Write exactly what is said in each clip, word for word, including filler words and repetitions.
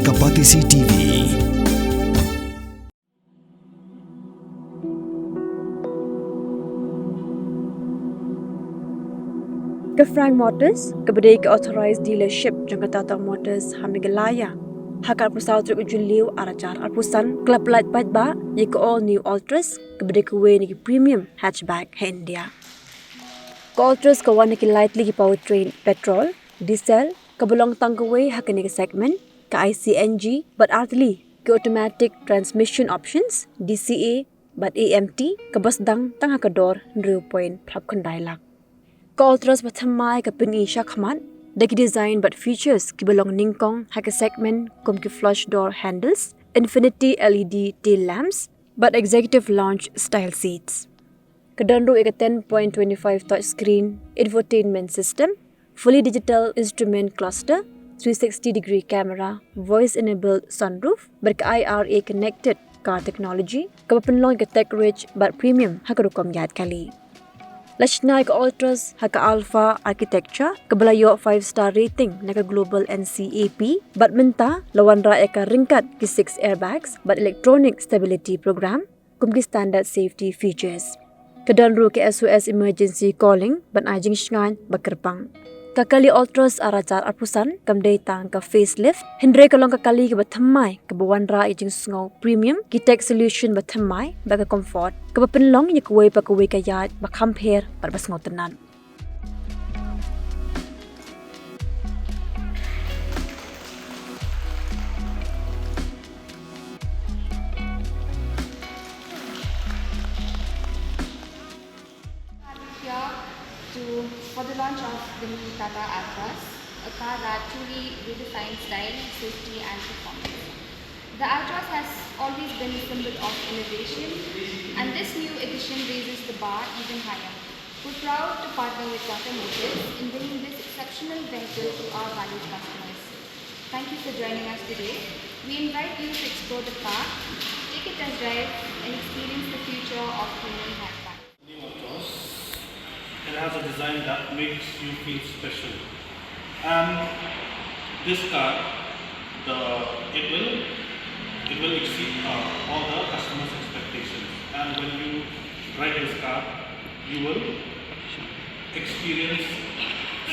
Ka Batesi T V. Ka Frank Motors, kaba dei ka authorized dealership jong ka Tata Motors ha Meghalaya, ha ka arphew saw tarik u Jylliew arhajar arphew san, ka la pyllait paidbah ïa ka all new Altroz, kaba dei kawei na ki premium hatchback ha India. Ka Altroz ka wan na ki lai tylli ki powertrain, petrol, diesel, kaba long tang kawei ha kane ka segment, ka I C N G, bad ar tylli ki automatic transmission options, D C A, bad A M T, kaba sdang tang ha ka dor hynriew point phra khyndai lak. Ka Altroz bathymmai ka pyni shakhmat da ki design bad features kiba long nyngkong ha ka segment, kum ki flush door handles, infinity L E D tail lamps, bad executive lounge style seats. Ka don ruh ïa ka ten point twenty five touchscreen infotainment system, fully digital instrument cluster, three sixty degree camera, voice enabled sunroof, bad ka I R A connected car technology, kaba pynlong ïa ka tech rich bad premium ha ka rukom ïaid kali. La shna ïa ka Altroz ha ka Alpha architecture, kaba la ïoh five star rating na ka global N C A P, bad mynta la wanrah ïa ka ryngkat ki six airbags bad electronic stability program kum ki standard safety features. Ka don ruh ka S O S emergency calling ban ai jingshngaiñ ba kyrpang. Ka kali Altroz arhajar arphew san kam dei tang ka facelift, hynrei ka long ka kali kaba thymmai, kaba wanrah ïa ka jingsngew premium, ki tech solution bathymmai bad ka comfort, kaba pynlong ïa kawei pa kawei ka ïaid ba kham pher bad ba sngewtynnad. Here to, for the launch of the new Tata Altroz, a car that truly redefines style, safety, and performance. The Altroz has always been a symbol of innovation, and this new edition raises the bar even higher. We're proud to partner with Tata Motors in bringing this exceptional vehicle to our valued customers. Thank you for joining us today. We invite you to explore the car, take a test drive, and experience the future of premium hatchback. New Altroz. It has a design that makes you feel special. And this car, the, it will, it will exceed, uh, all the customers' expectations. And when you drive this car, you will experience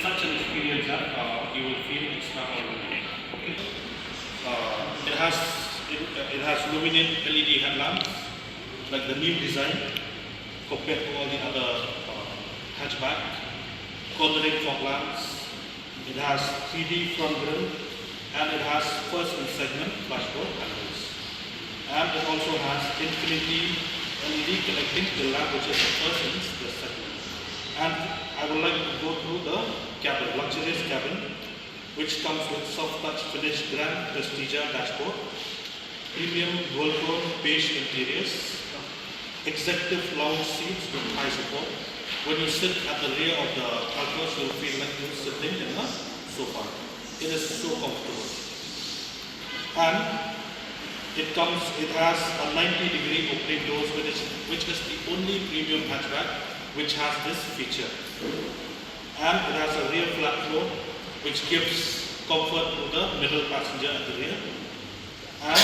such an experience that, uh, you will feel extraordinary. Okay. Uh, it has, it, it has luminant L E D headlamps, like the new design, compared to all the other, uh, hatchback. Cornering fog lamps. It has three D front grille, and it has first in segment flush door handles. And it also has infinity L E D connecting grille lamp, which is the first in the segment. And I would like to go through the cabin, luxurious cabin, which comes with soft touch finish Grand Prestige dashboard, premium dual tone beige interiors, executive lounge seats with high support. When you sit at the rear of the Altroz, you'll feel like you're sitting in a sofa. It is so comfortable. And it comes, it has a ninety degree opening doors, which is, which is the only premium hatchback which has this feature. And it has a rear flat floor, which gives comfort to the middle passenger at the rear. And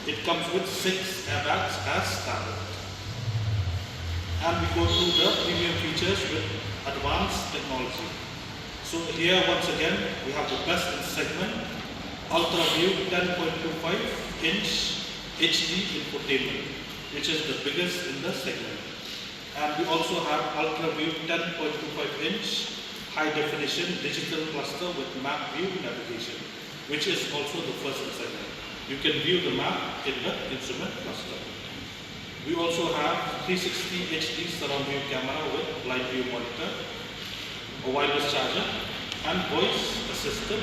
it comes with six airbags as standard. And we go through the premium features with advanced technology. So here, once again, we have the best in segment, UltraView ten point two five inch H D infotainment, which is the biggest in the segment. And we also have UltraView ten point two five inch high definition digital cluster with map view navigation, which is also the first in segment. You can view the map in the instrument cluster. We also have three sixty H D surround view camera with blind view monitor, a wireless charger, and voice assisted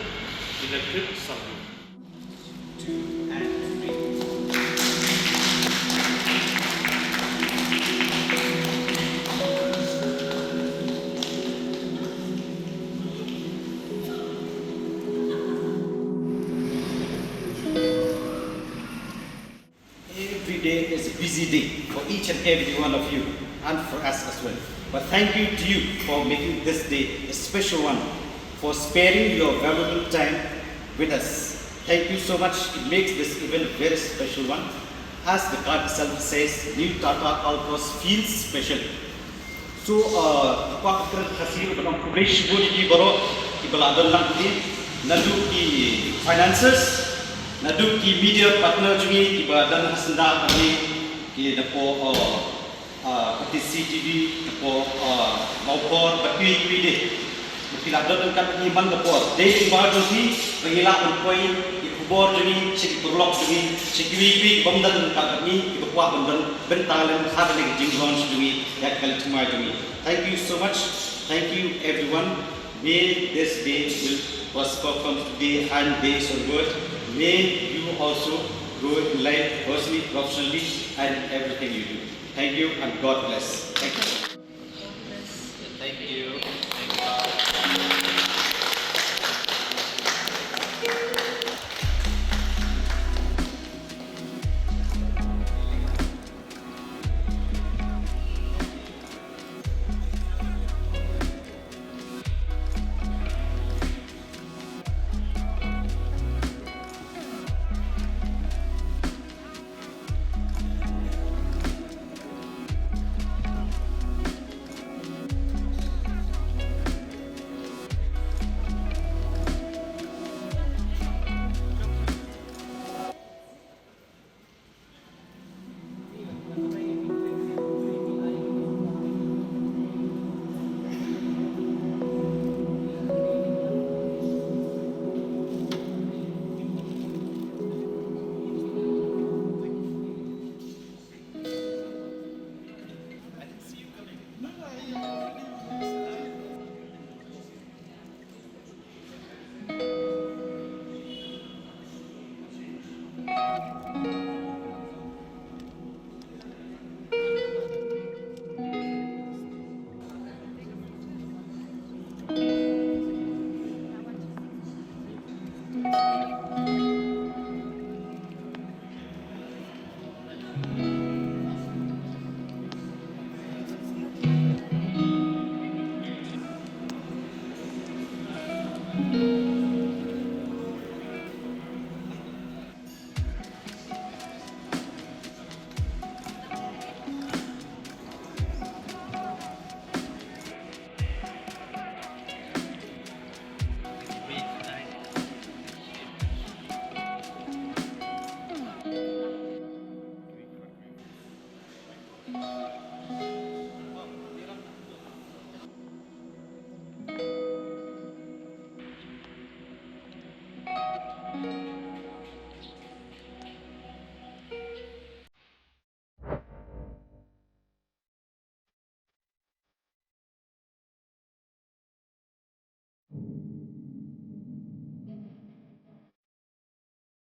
electric sunroof. Two and three. Every day is a busy day for each and every one of you and for us as well. But thank you to you for making this day a special one, for sparing your valuable time with us. Thank you so much. It makes this event a very special one. As the card itself says, New Tata Altroz feels special. So, uh, kwah kren Khasi, khublei shibun ïa phi baroh kiba la don lang hangne, naduh ki financiers, naduh ki media partner jong ngi kiba don ha syndah hangne, ki napoh, uh, uh, Khasi T V, napoh, uh, Mawphor, bad kiwei kiwei de. Ba phi la don ryngkat bad ngi man ka por. Dei lyngba jong phi ba ngi lah ban poi ïa ki khubor jong ngi sha ki paralok jong ngi, sha kiwei kiwei ki bym don ryngkat bad ngi, kiba kwah ban don bynta lem ha kane ka jingjngoh jong ngi ïa ka kali thymmai jong ngi. Thank you so much. Thank you everyone. May this day will prosper from today and days onward. May you also grow in life personally, professionally, and everything you do. Thank you and God bless. Thank you. Thank you. Thank you.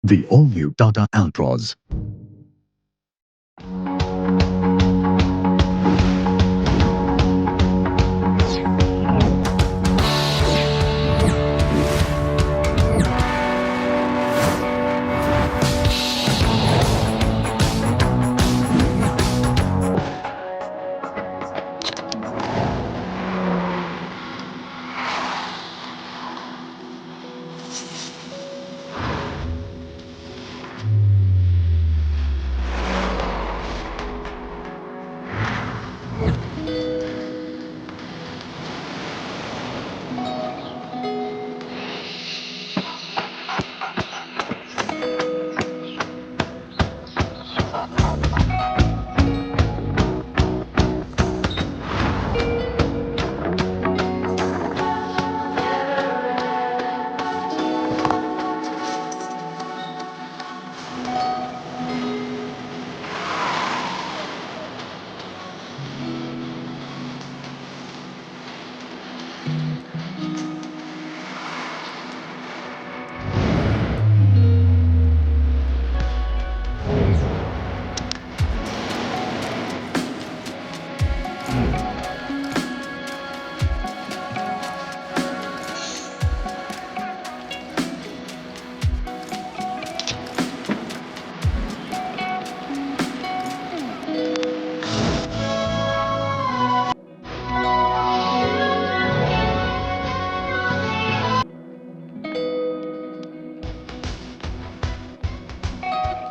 The all-new Tata Altroz.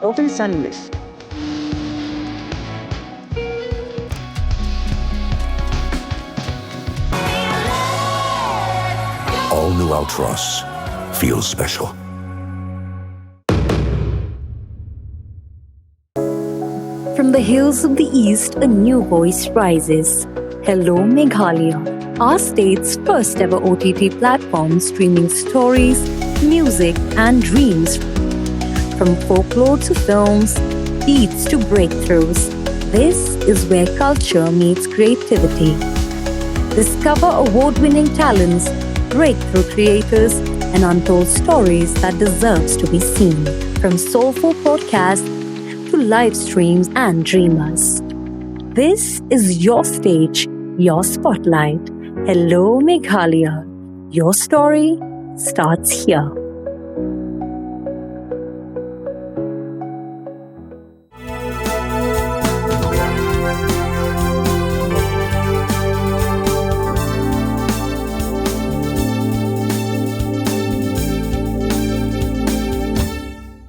Open Sunlish. All new Altroz feels special. From the hills of the East, a new voice rises. Hello Meghalaya, our state's first ever O T T platform streaming stories, music, and dreams. From folklore to films, beats to breakthroughs, this is where culture meets creativity. Discover award winning talents, breakthrough creators, and untold stories that deserves to be seen. From soulful podcasts to live streams and dreamers. This is your stage, your spotlight. Hello Meghalaya. Your story starts here.